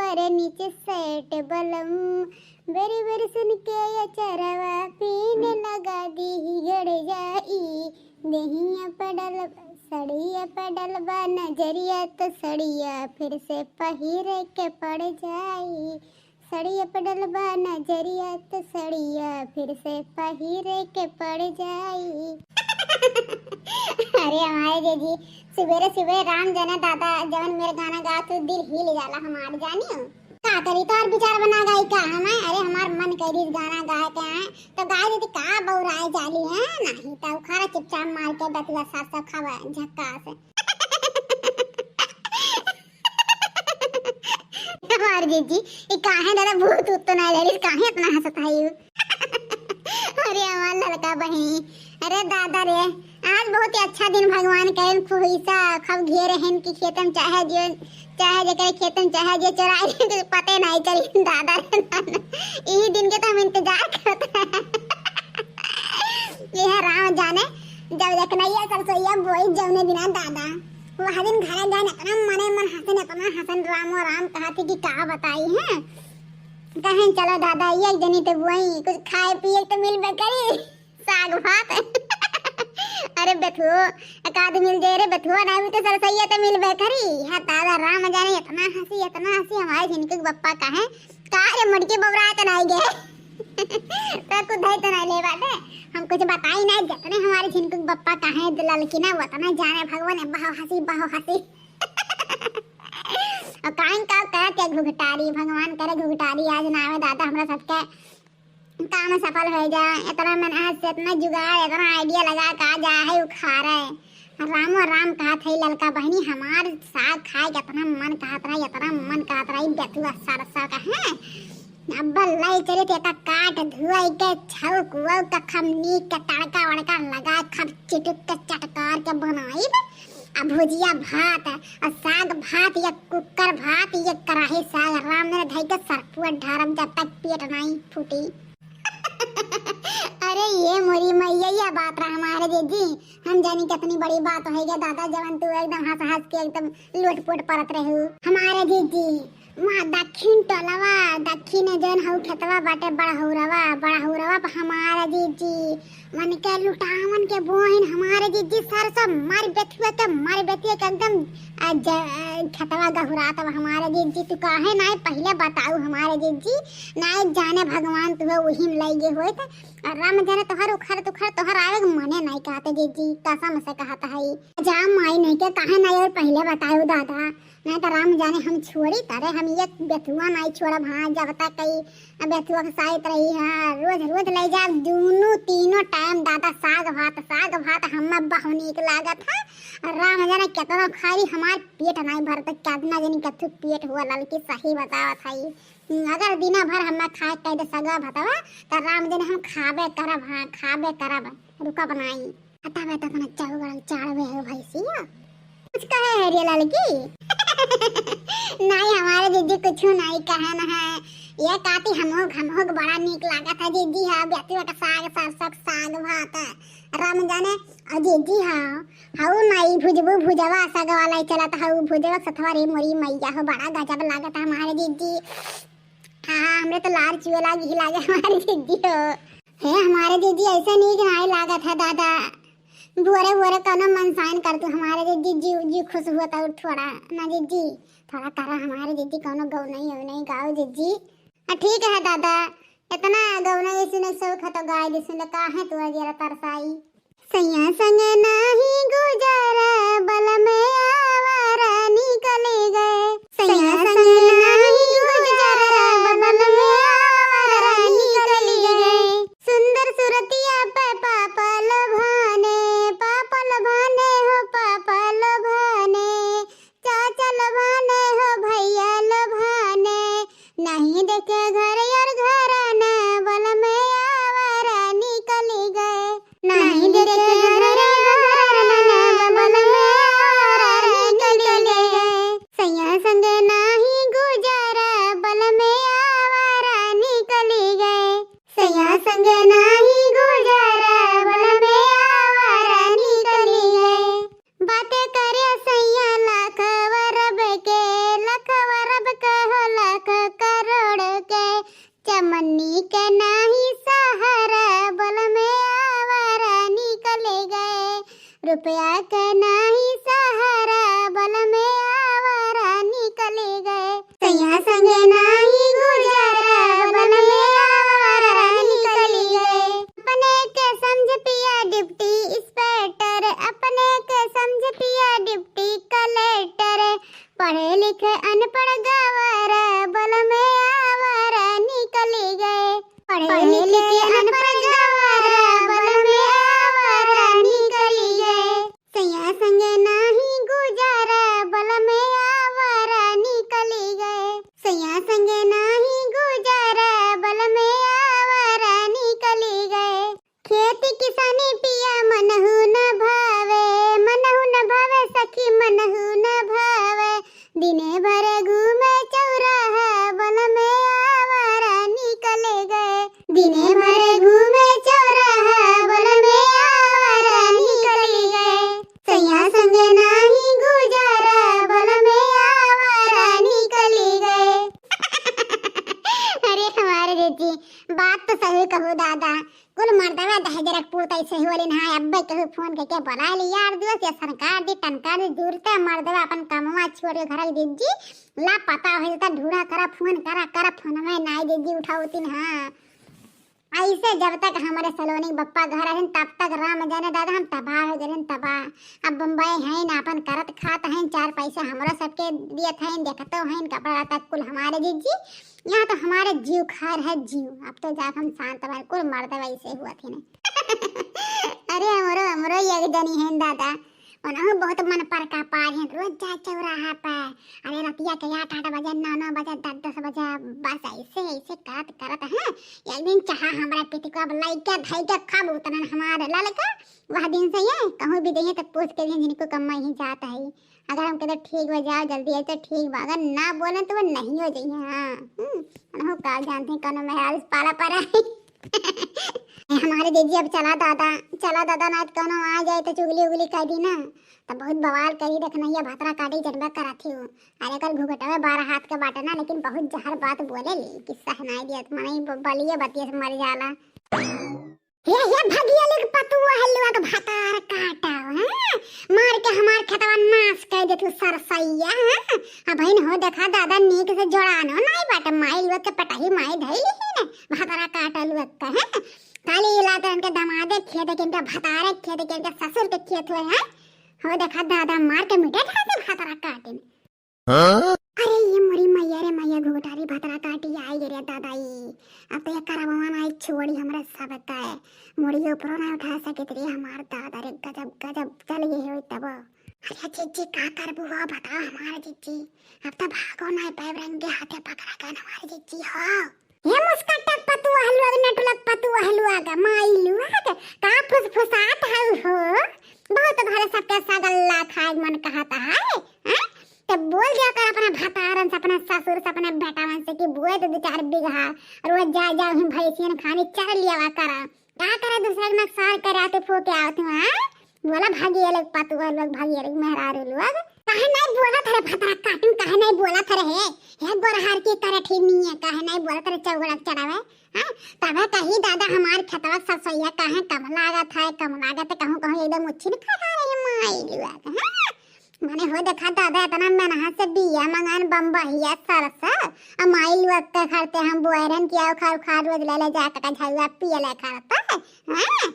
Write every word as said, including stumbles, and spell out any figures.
अरे नीचे सेट बलम, बेरी बेरी सुन के ये चरवा, पीने लगा दी गड़ जाई। देहिया पडल सड़िया पडल बा नजरिया, तो सड़िया फिर से पहिरे के पड़ जाई। सड़िया पडल बा नजरिया, तो सड़िया फिर से पहिरे के पड़ जाई। अरे हमारे जीजी, सुबेरे सुबेरे राम जाने दादा, जवन मेरे गाना गा तो दिल हिल जाला हमार, जानियो। का करी, तोर विचार बना गाई का हमें? अरे हमार मन करी गाना गाए के आए, तो गाए देती का बौराए जाली है, नहीं तो उखाड़ा चुपचाप मार के बतुआ सार सब खावा झक्का से। हमार जीजी, ई काहे दादा भूत उत्त ना लड़ी, काहे इतना हंसत है यू? अरे हमार लड़का बहिनी, अरे दादा रे, आज बहुत ही अच्छा दिन भगवान करेन, खुईसा खब घेरे हैं कि खेतम चाहे जो, चाहे जेकरे खेतम चाहे जो चोराई के पते नहीं चली दादा रे, ना, ना। ई दिन के तो हम इंतजार करत हैं। यह राम जाने, जब देखना ये सरसोईया बोई जौने दिना दादा, वह दिन घरे गए, इतना मने मन हंसन, इतना हंसन, रामो राम कहा थी कि का बताई है। कहें चलो दादा, एक जनी तो बोई, कुछ खाए पिए तो मिलबे करी, साग भात। अरे बेथुओ, एक आध मिल जाए रे बेथुओ, ना भी तो सरसोईया तो मिलबे करी। हाँ दादा, राम जाने इतना हंसी, इतना हंसी, हमारे झिनकू के बप्पा कहे, का रे मुड़की बबरा तो नहीं गए? तो कुछ धई तो नहीं ले बाटे, हम कुछ बताई ना, जितने हमारे झिनकू के बप्पा कहे ललकी ना, उतना जाने भगवान, बहुत हंसी, बहुत हंसी। और काइन का करत या घुघटारी, भगवान करे घुघटारी आज ना आवे दादा, हमरा सबके काम सफल हो जा। इतना मन आज से इतना जुगाड़, इतना आइडिया लगा का जा है उखाड़े। रामो राम कहत है ललका बहिनी, हमार साग खाए के इतना मन कहत रहा, इतना मन कहत रहा, ई बेथुआ सरसों का है। अब लाई चले थे का काट धुआई के छौक वौक के खब नीक के तड़का वड़का लगा खब चिटुक के चटकार के बनाई। आ भुजिया भात, आ साग भात, या कुकर भात, या कढ़ाई साग, राम ने धई के सरपुआ ढारम जब तक पेट नहीं फूटी। अरे ये मोरी मैया, या बात रहा हमारे जीजी। हम जानी कितनी बड़ी बात हो गया दादा, जवन तू एकदम हंस हंस के एकदम लोटपोट परत रहू। हमारे जीजी, वहाँ दक्षिण टोलवा, दक्षिण जौन हऊ खेतवा बाटे बड़हौरवा, बड़हौरवा पे हमारा जीजी, मन के लुटावन के बोहिन हमारे जीजी सरसों मर बेथुआ के, मर बेथुआ के एकदम, आ, ज-, खेतवा गहुरात बा हमारे जीजी। तू काहे नाई पहिले बताऊ हमारे जीजी, नाई जाने भगवान तुहे वही में लई गए होइत। और राम जाने तोहर उखर तुखर तोहर आवे के मने नाई कहते जीजी, कसम से कहत है। जा माई नहीं के काहे नाई और पहिले बताऊ दादा। नहीं तो राम जाने हम छोड़ी तारे, हम एक बेथुआ नाई छोड़ब। हाँ, जब तक कई बेथुआ के साइत रही है, रोज रोज ले जाब, दूनों तीनों टाइम दादा साग भात, साग भात हम्मा बहुत नीक लागत है। और राम जाने कितना खाई, हमार पेट नाई भरत, कितना जनी कथू पेट हुआ ललकी, सही बतावत है। अगर दिना भर हम्मा खाए कह दे सगा भतवा, तो राम जाने हम खाबे करब, हाँ, खाबे करब, रुकब नाई। हटा बेटा, अपना चारू बड़ा चाड़वे है भैंसिया। कुछ कहे है रे ललकी? नहीं, हमारे जीजी कुछ नहीं कहे न है। ये काती हमहू, हमहू के बड़ा नीक लागत है जीजी, हाँ, बेथुआ का साग, सरसों के साग भात। राम जाने, और जीजी, हाँ, हऊ नाई भुजबू भुजवा सग वाला ही चलत, हऊ भुजवा सथवा रे मोरी मैया हो, बड़ा गजब लागत है हमारे जीजी। हाँ, हाँ, हमरे तो लार चुए लागी ही लागे हमारे जीजी हो। हे हमारे जीजी, ऐसे नीक नाई लागत है दादा। भोरे भोरे कौनो मनसाइन कर तू हमारे जीजी, जी, जी खुश हुआ था थोड़ा ना जीजी, थोड़ा करा हमारे जीजी कौनो गौ नहीं हो नहीं गाओ जीजी। आ, ठीक है दादा, इतना गौ नहीं सुने शौक है तो गाय दे सुन, काहे तू जरा तरसाई। सैया संग नाही गुजारा, बलम आवारा निकल गए। सैया संग नाही गुजारा, बलम आवारा निकल गए। सुंदर सुरतिया पे पापा लोभाने, पापा लोभाने हो पापा लोभाने। चाचा लोभाने हो भैया लोभाने, नहीं देखे घर और घराना, बलम आवारा निकल गए। नहीं देखे घर और घराना, बलम आवारा निकल गए। सैया संग नाही गुजारा, बलम आवारा निकल गए। सैया संग नाही गुजारा, बलम आवारा निकल गए। बातें करे सैया लाख वरब के, लाख वरब के हो लाख नाही सहारा, बलम आवारा निकली गए। सैया संगे नाही गुजारा, बलम आवारा निकली गए। अपने के समझ पिया डिप्टी इंस्पेक्टर, अपने के समझ पिया डिप्टी कलेक्टर। पढ़े लिखे अनपढ़ गवारा, बलम आवारा निकली गए। पढ़े लिखे अनपढ़ गवारा, बलम आवारा निकली गए। सैया संगे नाही गुजारा, बलम आवारा निकली गए। सैया संगे नाही गुजारा, बलम आवारा निकली गए। खेती किसानी पिया मनहु न भावे, मनहु न भावे सखी, मनहु न भावे। दिने भर घूमे चौराहा, बलम आवारा निकल गए। दिने भर घूमे चौराहा, बलम आवारा निकल गए। सैया संगे नाही गुजारा, बलम आवारा निकल गए। अरे हमारे जीजी, बात तो सही कहू दादा, कुल मर्दवा दहेजरक पूत ऐसे होलिन। हाँ, अब्बे केहू फोन करके बोला ली यार दोस्त, या सरकार दी टनकार दी, जरूरत है मर्दवा अपन कमवा छोड़ के घर के जीजी, लापता होई त ढूंढा करा, फोन करा करा, फोन में नाई जीजी उठावतिन। हाँ, ऐसे जब तक हमारे सलोनी बप्पा घर रहन तब तक राम जाने दादा हम तबाह हो गए, तबाह। अब बम्बई हैं ना, अपन करत खात हैं, चार पैसा हमरो सबके दियत हैं, देखतो हैं, कपड़ा लत्ता कुल हमारे जीजी। यहाँ तो हमारे जीव खार है जीव। अब तो जात हम शांत बा, कुल मर्द वैसे हुआ थे ना। अरे हमरो, हमरो एक जनी है दादा, उनहु बहुत मन पर का पार है, रोज जाए चौराहा पे। अरे रतिया के आठ, आठ बजे, नौ, नौ बजे, दस, दस बजे, बस ऐसे, ऐसे करत, करत हैं। एक दिन चाहा हमरा पितिको अब लइका धइका कब उतरन हमारे ललका, वह दिन से ये कहूँ भी जइहे तो पूछ के जइहे, जिनको कम्मा ही जात है। अगर हम कहते ठीक बा, जाओ जल्दी, ऐसे ठीक बा, अगर ना बोले तो वो नहीं हो जाइए। हाँ, हम्म, उनहु का जानते हैं, कौनो मेहरारू से पाला पड़ा है। हमारे जीजी अब चला दादा, चला दादा, ना तो कौनो आ जाए तो चुगली उगली कर दी ना, तो बहुत बवाल करी रखना, ये भतरा काटी जनबा करा थी हो। अरे कल घुघटवे बारह हाथ के बाटे ना, लेकिन बहुत जहर बात बोले ली कि सहनाई दिया, तो मनई ब-, बलिए बतिया से मर जाला। हे, हे भगिया लोग पतुआ हलुआ के भतार काटा, हैं? मार के हमार खेतवा नाश कर दे तू सरसैया, हैं? अब बहिन हो देखा दादा नीक से जोड़ानो नाई बाटे, माई लोग के पटाही माई धइली ही ने, भतारा काटा लोग के, हैं? खाली इला तो इनके दमादे खेत है, कि इनके भतारे खेत है, कि इनके ससुर के खेत हुए हैं। हो देखा दादा मार के मिटे ठाते भतारा काटे में। हाँ? अरे ये मोरी मैया रे मैया, घुघटारी भतरा काटी आई गे रे दादा ई। अब तो ये करववा ना छोड़ी हमरा सब का। मोरी ऊपरो ना उठा सके रे हमार दादा रे, गजब गजब चल गए हो तब। अरे जीजी का करबू हो बताओ हमार जीजी, अब तो भागो ना पाए रंग के हाथे पकड़ा के हमार जीजी हो। हे मुस्कटक पतुआ हलुआ के, नटुलक पतुआ हलुआ के, माई लुआ के, का फुसफुसात है हो? बहुत घरे सबके सगल्ला खाए मन कहत है, हैं? तो बोल दिया कर अपने भतारन से, अपने ससुर से, अपने बेटावन से कि बोए दे दो चार बीघा, और वो जा, जा वहीं भैंसियन खानी चर लियावा करा। का करे दूसरे के नकसान करे आते फो के आवत हुआ, हैं? बोला भागी ये लोग पतुआ लोग, भागी ये लोग मेहरारू लोग। काहे नहीं बोला था रे भतरा काटून, काहे नहीं बोला था रे हे? हे गोरहार की तरह ठीक नहीं है, काहे नहीं बोला था रे चौगड़ा चढ़ावे? हाँ? तबे कही दादा हमार खेतवा सरसैया काहे कम लागत है, कम लागत है, कहूँ कहूँ एकदम उच्छिन खा रही माई लोग, हाँ? मने हो देखा दादा इतना मेहनत से बिया मंगान बम्बहिया सरसा, आ माई लोग के खरते हम बोए रहन किया उखाड़ उखाड़ रोज ले ले जाके का झलुआ पिए ले खरता, हाँ?